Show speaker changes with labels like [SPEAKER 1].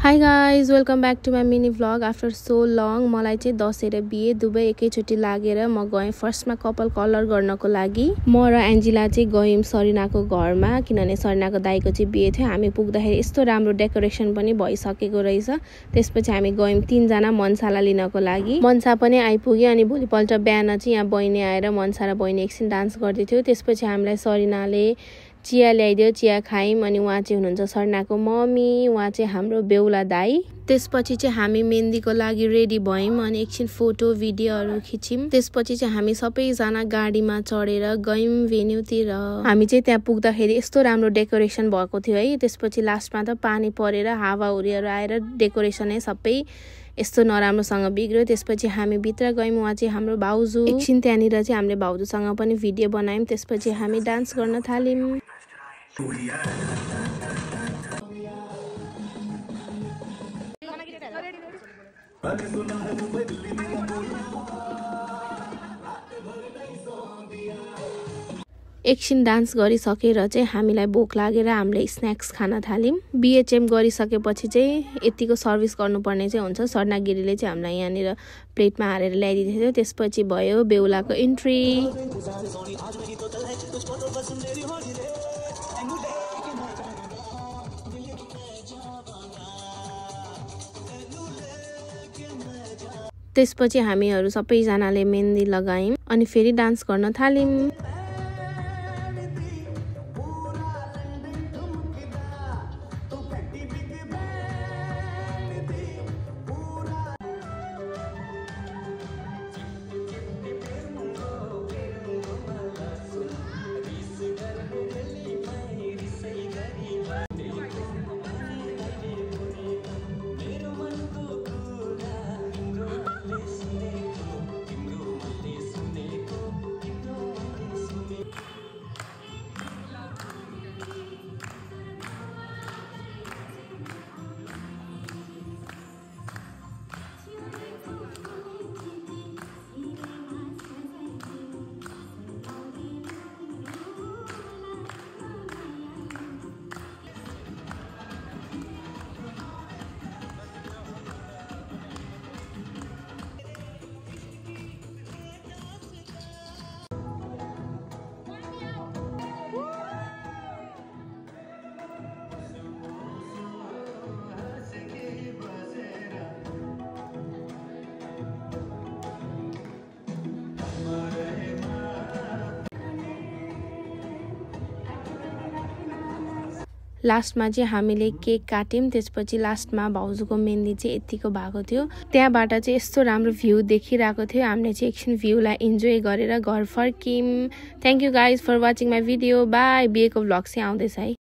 [SPEAKER 1] Hi guys, welcome back to my mini vlog. After so long मलाई चाहिँ दशैं र बिहे दुबै एकैचोटी लागेर म गएँ फर्स्टमा कपाल कलर गर्नको लागि। म र एन्जिला चाहिँ गयौं सरिनाको घरमा किनभने सरिनाको दाइको चाहिँ बिहे थियो। हामी पुग्दाखेरि यस्तो राम्रो डेकोरेसन पनि भइसकेको रहेछ। त्यसपछि हामी गयौं 3 जना मनसाला लिनको लागि। मनसा पनि आइपुग्यो अनि भोलिपल्ट बिहान चाहिँ यहाँ बहिनी आएर मनसा र बहिनी एकछिन डान्स गर्दै थियो। त्यसपछि हामीलाई सरिनाले चिया ल्याइदियो, चिया खायौं अनि उहाँ चाहिँ हुनुहुन्छ सरिनाको मम्मी, उहाँ चाहिँ हाम्रो बेहुला दाइ। त्यसपछि चाहिँ हामी मेहन्दीको लागि रेडी भयौं अनि एकछिन फोटो भिडियोहरु खिच्यौं। त्यसपछि चाहिँ हामी सबैजना गाडीमा चढेर गयौं भेन्यूतिर। हामी चाहिँ त्यहाँ पुग्दाखेरि यस्तो राम्रो डेकोरेसन भएको थियो है। त्यसपछि लास्टमा त पानी परेर हावाहुरीहरु आएर डेकोरेसनै सबै यस्तो नराम्रोसँग बिग्र्यो। त्यसपछि हामी भित्र गयौं, उहाँ चाहिँ हाम्रो भाउजू। एकछिन त्यहाँनिर चाहिँ हामीले भाउजूसँग पनि भिडियो बनायौं। त्यसपछि हामी डान्स गर्न थाल्यौं। एकछिन डान्स गरिसकेर चाहिँ हामीलाई भोक लागेर हामीले स्न्याक्स खान थाल्यौं। बीएचएम गरिसकेपछि चाहिँ यतिको सर्भिस गर्नुपर्ने चाहिँ हुन्छ। सर्नागिरीले चाहिँ हामीलाई यहाँनिर प्लेटमा हालेर ल्याइदिएको थियो। त्यसपछि भयो बेहुलाको इन्ट्री। त्यसपछि हामीहरु सबैजनाले मेहन्दी लगायौं अनि फेरि डान्स गर्न थाल्यौं। लास्टमा चाहिँ हामीले केक काट्यौं। त्यसपछि लास्टमा भाउजूको मेहन्दी चाहिँ यतिको भएको थियो। त्यहाँबाट चाहिँ यस्तो राम्रो भ्यू देखिरहेको थियो। हामीले चाहिँ एकछिन भ्यूलाई इन्जोय गरेर घर फर्क्यौं। Thank you guys for watching my video. Bye. बिहेको भ्लग चाहिँ आउँदैछ है।